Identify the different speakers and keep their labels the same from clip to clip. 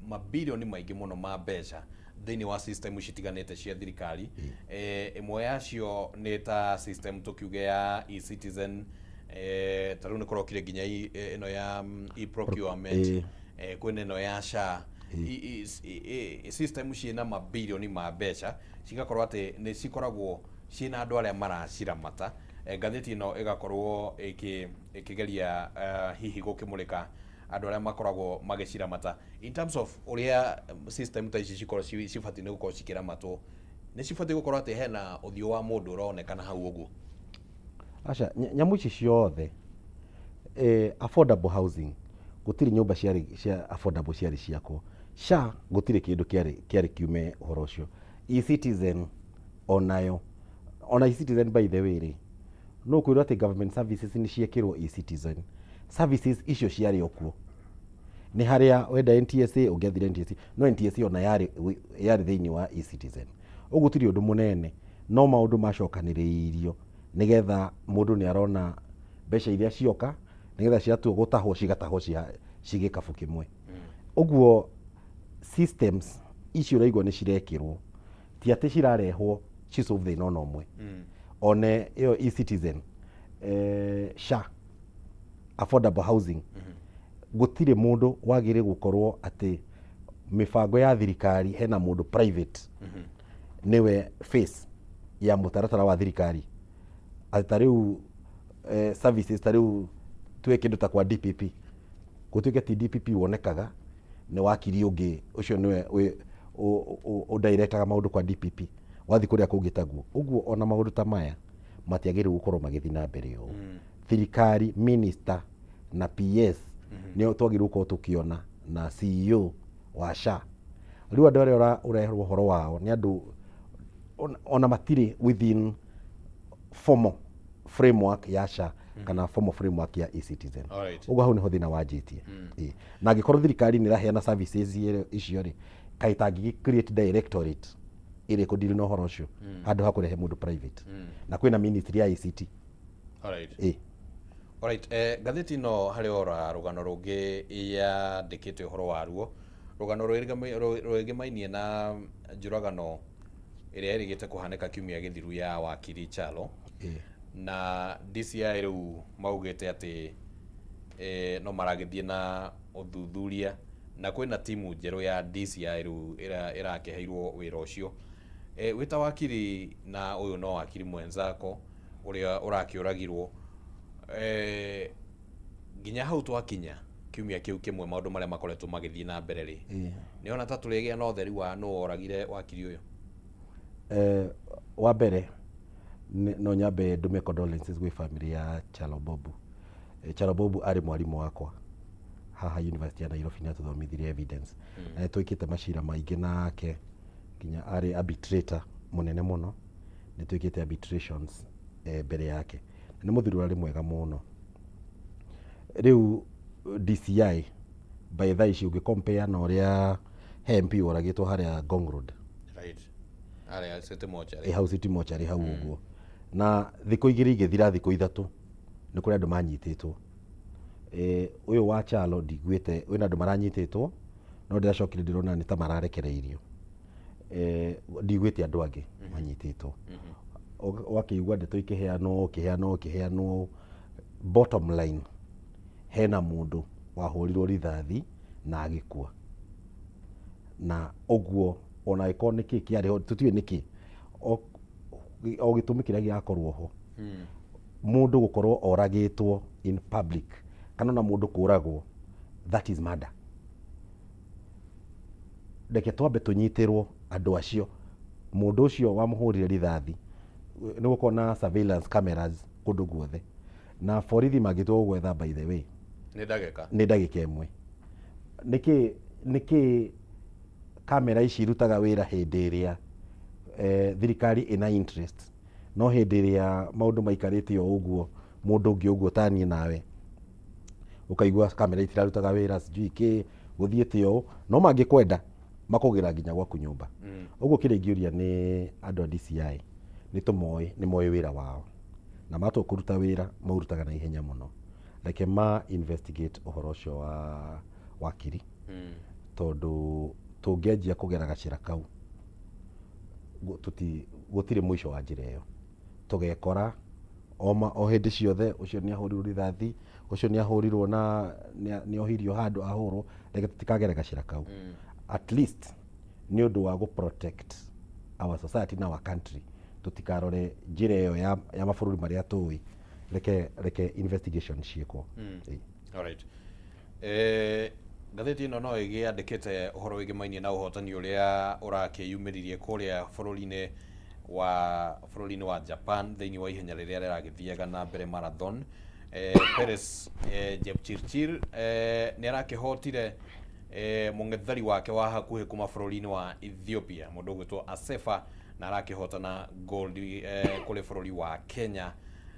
Speaker 1: Mabirioni maingĩ mũno ma mbeca thĩinĩ wa system citiganĩte cia thirikari. Ĩmwe yacio nĩ ta system tũkiuge ya eCitizen, ta rĩu nĩ kũrokire nginya ĩno ya e-procurement, kwĩna ĩno ya SHA. System ciĩna mabirioni ma mbeca cigakorwo atĩ nĩ cikoragwo ciĩna andũ arĩa maraciramata. Ngathĩti ĩno ĩgakorwo ĩkĩgeria hihi gũkĩmũrĩka andũ arĩa makoragwo magĩciramata in terms of ũrĩa system ta ici cikorwo cibatiĩ nĩ gũkorwo cikĩramatwo. Nĩ cibatiĩ gũkorwo atĩ hena ũthiũ wa mũndũ ũronekana hau ũguo?
Speaker 2: Aca, nyamũ ici ciothe, affordable housing, gũtirĩ nyũmba ciarĩ cia affordable ciarĩ ciakwo. SHA gũtirĩ kĩndũ kĩarĩ kiume ũhoro ũcio. eCitizen onayo, ona eCitizen by the way rĩ, no kwĩrwo atĩ government services nĩ ciekĩrwo eCitizen. Services icio ciarĩ o kuo. Nĩ harĩa wenda NTSA ũngĩathire NTSA, no NTSA ona yarĩ thĩinĩ wa eCitizen. Ũguo gũtirĩ ũndũ mũnene, no maũndũ macokanĩrĩirio nĩgetha mũndũ nĩ arona mbeca iria cioka, nĩgetha ciatua gũtahwo cigatahwo ci gĩkabũ kĩmwe. Ũguo systems icio ũraigua nĩ cirekĩrwo, ti atĩ cirarehwo ci solve thĩna ona ũmwe. One ĩyo eCitizen, SHA, affordable housing, gũtirĩ mũndũ wagĩrĩire gũkorwo atĩ mĩbango ya thirikari hena mũndũ private nĩwe face ya mũtaratara wa thirikari. Atĩ ta rĩu services, ta rĩu tuge kĩndũ ta kwa DPP, gũtuĩke ti DPP wonekaga, nĩ wakiri ũngĩ ũcio nĩwe ũdirectaga maũndũ kwa DPP, wathiĩ kũrĩa kũngĩ taguo. Ũguo ona maũndũ ta maya matiagĩrĩirwo gũkorwo magĩthiĩ na mbere ũũ. Thirikari, minister na PS nĩo twagĩrĩirwo gũkorwo tũkĩona, na CEO wa SHA. Rĩu andũ arĩa ũrerwo ũhoro wao nĩ andũ ona matirĩ within formal framework ya SHA kana formal framework ya eCitizen. Ũguo hau nĩho thĩna wanjĩtie. Ĩĩ. Na angĩkorwo thirikari nĩ ĩraheana services icio rĩ, kaĩ tangĩgĩ create directorate ĩrĩa ĩkũ deal na ũhoro ũcio handũ ha kũrehe mũndũ private? Na kwĩna ministry ya ICT. Ĩĩ.
Speaker 1: Alright, ngathĩti ĩno harĩ ora rũgano rũngĩ yandĩkĩte ũhoro waruo, rũgano rwĩgĩmainie na njũragano ĩrĩa ĩrĩgĩte kũhanĩka kiumia gĩthiru ya wakiri Chalo. Na DCI rĩu maugĩte atĩ no maragĩthiĩ na ũthuthuria na kwĩna timu njerũ ya DCI rĩu ĩrakĩheirwo wĩra ũcio. Wĩ ta wakiri, na ũyũ no wakiri mwenzako ũrĩa ũrakĩũragirwo, nginya hau twakinya kiumia kĩu kĩmwe, maũndũ marĩa makoretwo magĩthiĩ na mbere rĩ, nĩ ona ta tũrĩgĩa na ũtheri wa nũ woragire wakiri ũyũ?
Speaker 2: Wa mbere no nyambe ndume condolences gwĩ family ya Chalo Bobu. Chalo Bobu arĩ mwarimũ wakwa haha University ya Nairobi, nĩ atũthomithirie evidence. Na nĩ twĩkĩte macira maingĩ nake, nginya arĩ arbitrator mũnene mũno, nĩ twĩkĩte arbitrations mbere yake. Na nĩ mũthuri ũrarĩ mwega mũno. Rĩu DCI by thaa ici ũngĩ compare na ũrĩa he MP woragĩtwo harĩa Ngong Road.
Speaker 1: Right. Harĩa City Mortuary.
Speaker 2: Ĩ hau City Mortuary hau ũguo. Na thikũ 2 igĩthira, thikũ 3, nĩ kũrĩ andũ manyitĩtwo. Ũyũ wa Chalo ndiguĩte wĩna andũ maranyitĩtwo, no ndĩracokire ndĩrona nĩ ta mararekereirio. Ndiguĩte andũ angĩ manyitĩtwo. Ũgakĩigua ndeto ikĩheanwo ikĩheanwo ikĩheanwo. Bottom line, hena mũndũ wahũrirwo rithathi na agĩkua. Na ũguo ona angĩkorwo nĩkĩ kĩarĩ ho, tũtiũĩ nĩkĩ, o gĩtũmi kĩrĩa gĩgakorwo ho, mũndũ gũkorwo oragĩtwo in public kana ona mũndũ kũragwo, that is murder. Reke twambe tũnyitĩrwo andũ acio, mũndũ ũcio wamũhũrire rithathi. Nĩ gũkorwo na surveillance cameras kũndũ guothe, na borithi mangĩtua gũgwetha, by the way,
Speaker 1: nĩ ndagĩka.
Speaker 2: Nĩ ndagĩka ĩmwe. Nĩkĩ kamera ici irutaga wĩra hĩndĩ ĩrĩa thirikari ĩna interest, no hĩndĩ ĩrĩa maũndũ maikarĩte o ũguo, mũndũ ũngĩ ũguo taniĩ nawe, ũkaigua kamera itirarutaga wĩra, sijui kĩ gũthiĩte ũũ, no mangĩkwenda makũgĩra nginya gwaku nyũmba. Ũguo kĩrĩa ingĩũria nĩ andũ a DCI, nĩ tũmoĩ, nĩ moĩ wĩra wao, na matua kũruta wĩra maũrutaga na ihenya mũno. Reke ma investigate ũhoro ũcio wa wakiri. Tondũ tũngĩanjia kũgera gacĩra kau, gũtirĩ mũico wa njĩra ĩyo. Tũgekora o hĩndĩ ciothe ũcio nĩ ahũrirwo rithathi, ũcio nĩ ahũrirwo na nĩ ohirio handũ ahũrwo. Reke tũtikagere gacĩra kau. At least nĩ ũndũ wa gũ protect our society na our country, tũtikarore njĩra ĩyo ya mabũrũri marĩa tũĩ. Reke investigation ciĩkwo. Ĩĩ.
Speaker 1: Alright. Ngathĩti ĩno no ĩgĩandĩkĩte ũhoro wĩgĩmainie na ũhotani ũrĩa ũrakĩyumĩririe kũrĩa bũrũri-inĩ wa Japan thĩinĩ wa ihenya rĩrĩa rĩragĩthiaga na mbere, marathon. Peres Jepchirchir nĩ arakĩhotire mũng'etheri wake wa hakuhĩ kuma bũrũri-inĩ wa Ethiopia, mũndũ ũgwĩtwo Asefa, na arakĩhotana gold kũrĩ bũrũri wa Kenya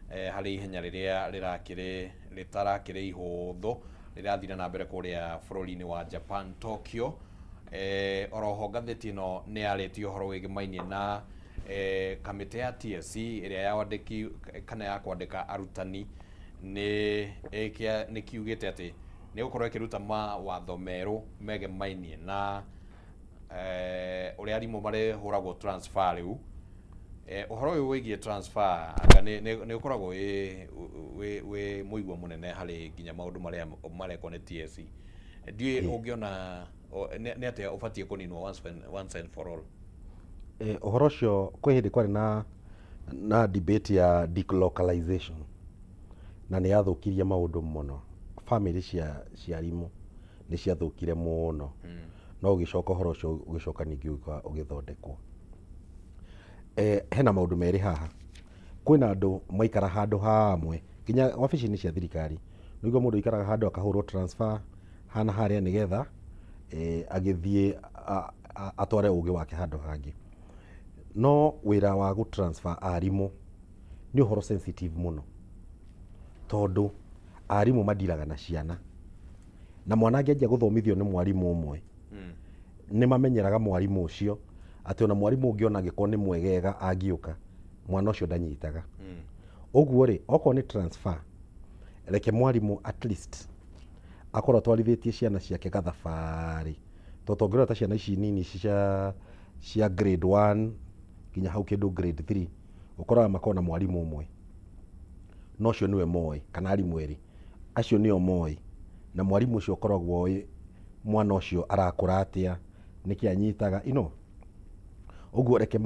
Speaker 1: harĩ ihenya rĩrĩa rĩrakĩrĩ rĩtarakĩrĩ ihũthũ rĩrathire na mbere kũrĩa bũrũri-inĩ wa Japan, Tokyo. Oroho ngathĩti ĩno nĩ yarĩtie ũhoro wĩgĩmainie na kamĩtĩ ya TSC ĩrĩa ya wandĩki kana ya kwandĩka arutani nĩ kiugĩte atĩ nĩ gũkorwo ĩkĩruta mawatho merũ megemainie na ũrĩa arimũ marĩhũragwo transfer rĩu. Ũhoro ũyũ wĩgiĩ transfer anga nĩ ũkoragwo wĩ mũigua mũnene harĩ nginya maũndũ marĩa marekwo nĩ TSC. Ndiũĩ ũngĩona nĩ atĩa ũbatiĩ kũninwo once and for all.
Speaker 2: Ũhoro ũcio kwĩ hĩndĩ kwarĩ na debate ya delocalization na nĩ yathũkirie maũndũ mũno. Family cia arimũ nĩ ciathũkire mũno, no ũgĩcoka ũhoro ũcio ũgĩcoka ningĩ ũgĩũka ũgĩthondekwo. Hena maũndũ merĩ haha. Kwĩna andũ maikara handũ hamwe nginya wabici-inĩ cia thirikari, nĩguo mũndũ aikaraga handũ akahũrwo transfer hana harĩa nĩgetha agĩthiĩ atware ũgĩ wake handũ hangĩ. No wĩra wa gũ transfer arimũ nĩ ũhoro sensitive mũno, tondũ arimũ mandiraga na ciana, na mwana angĩanjia gũthomithio nĩ mwarimũ ũmwe, nĩ mamenyeraga mwarimũ ũcio, atĩ ona mwarimũ ũngĩ ona angĩkorwo nĩ mwegega angĩũka, mwana ũcio ndanyitaga. Ũguo rĩ, okorwo nĩ transfer, reke mwarimũ at least akorwo atwarithĩtie ciana ciake gathabarĩ, tondũ tũngĩrora ta ciana ici nini ici cia grade 1 nginya hau kĩndũ grade 3, ũkoraga makoragwo na mwarimũ ũmwe, na ũcio nĩwe moĩ, kana arimũ erĩ acio nĩo moĩ, na mwarimũ ũcio ũkoragwo oĩ mwana ũcio arakũra atĩa, nĩkĩ anyitaga. Ũguo reke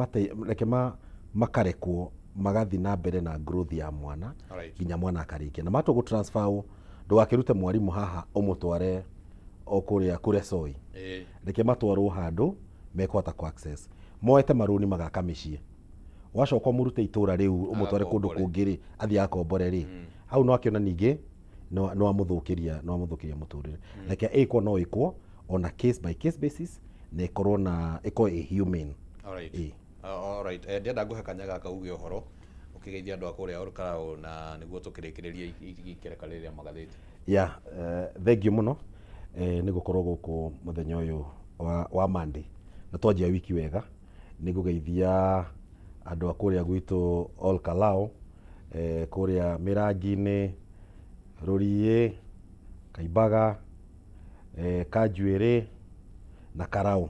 Speaker 2: makarekwo magathiĩ na mbere na growth ya mwana nginya mwana akarĩkia. Na matua gũ transfer ũ, ndũgakĩrute mwarimũ haha ũmũtware o kũrĩa Kuresoi. Reke matwarwo handũ mekũhota kũ access, moete marũni magaka mĩciĩ. Wacoka ũmũrute itũra rĩu ũmũtware kũndũ
Speaker 1: Agakombore.
Speaker 2: kũngĩ rĩ, athiĩ akombore rĩ, hau no akĩona ningĩ nĩ wamũthũkĩria mũtũrĩre. Reke ĩkwo, no ĩkwo on a case by case basis na ĩkorwo na ĩkorwo ĩ humane. Ĩĩ.
Speaker 1: Alright. Ndĩrenda ngũhe kanya gaka uge ũhoro ũkĩgeithia andũ a kũrĩa Olkalau na nĩguo tũkĩrĩkĩrĩrie ikereka rĩrĩ rĩa magathĩti.
Speaker 2: Ya, thank you mũno nĩ gũkorwo gũkũ mũthenya ũyũ wa Monday na twanjia wiki wega. Nĩ ngũgeithia andũ a kũrĩa gwitũ Ol Kalou, kũrĩa Mĩrangi-inĩ, Rũriĩ, Kaimbaga, Kanjuĩrĩ na Karau,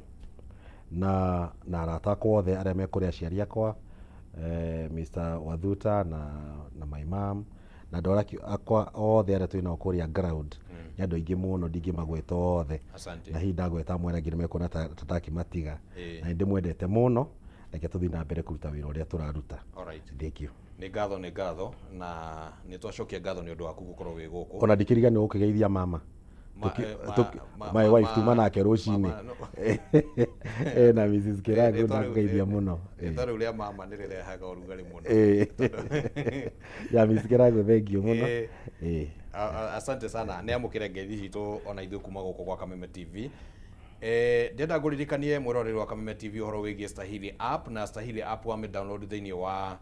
Speaker 2: na arata akwa othe arĩa me kũrĩa, aciari akwa, Mr Wathuta na my mom na andũ arĩa akwa othe arĩa twĩ nao kũrĩa ground. Nĩ andũ aingĩ mũno, ndingĩmagweta othe.
Speaker 1: Asante.
Speaker 2: Na hihi ndagweta amwe arĩa angĩ nĩmekuona ta ndakĩmatiga. Na nĩ ndĩmwendete mũno. Reke tũthiĩ na mbere kũruta wĩra ũrĩa tũraruta.
Speaker 1: Alright.
Speaker 2: Thank you.
Speaker 1: Nĩ ngatho, nĩ ngatho, na nĩ twacokia ngatho nĩ ũndũ waku gũkorwo wĩ gũkũ.
Speaker 2: Ona ndikĩriganĩrwo gũkĩgeithia mama. My wife tuma nake rũcinĩ. Na Mrs Kĩrangu, ndakũgeithia mũno.
Speaker 1: Rĩtwa rĩu rĩa mama nĩ rĩrehaga ũrugarĩ mũno.
Speaker 2: Ya Mrs Kĩrangu, thank you mũno.
Speaker 1: Asante sana, nĩ amũkĩre ngeithi citũ ona ithuĩ kuma gũkũ gwa Kameme TV. Ndĩrenda ngũririkanie mwĩroreri wa Kameme TV ũhoro wĩgiĩ Stahili app, na Stahili app wamĩ download thĩinĩ wa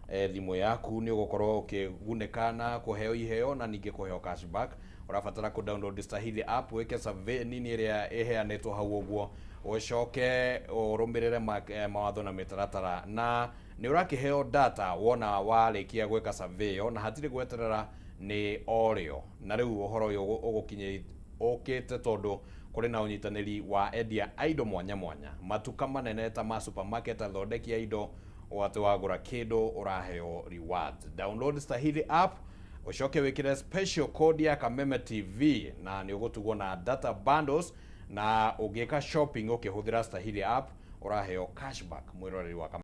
Speaker 1: thimũ yaku nĩ ũgũkorwo ũkĩgunĩka na kũheo iheo na ningĩ kũheo cashback. Ũrabatara kũ download Stahili app, wĩke survey nini ĩrĩa ĩheanĩtwo hau ũguo, ũcoke ũrũmĩrĩre mawatho na mĩtaratara, na nĩ ũrakĩheo data wona warĩkia gwĩka survey ĩyo, na hatirĩ gweterera, nĩ o rĩo. Na rĩu ũhoro ũyũ ũgũkinyĩ ũkĩte tondũ kũrĩ Kũrĩ na ũnyitanĩri wa endia a indo mwanya mwanya, matuka manene ta ma supermarket, athondeki a indo, o atĩ wagũra kĩndũ ũraheo rewards. Download Stahili app, ũcoke wĩkĩre special code ya Kameme TV na nĩ ũgũtugwo na data bundles, na ũngĩka shopping ũkĩhũthĩra Stahili app ũraheo cashback. Mwĩroreri wa Kameme.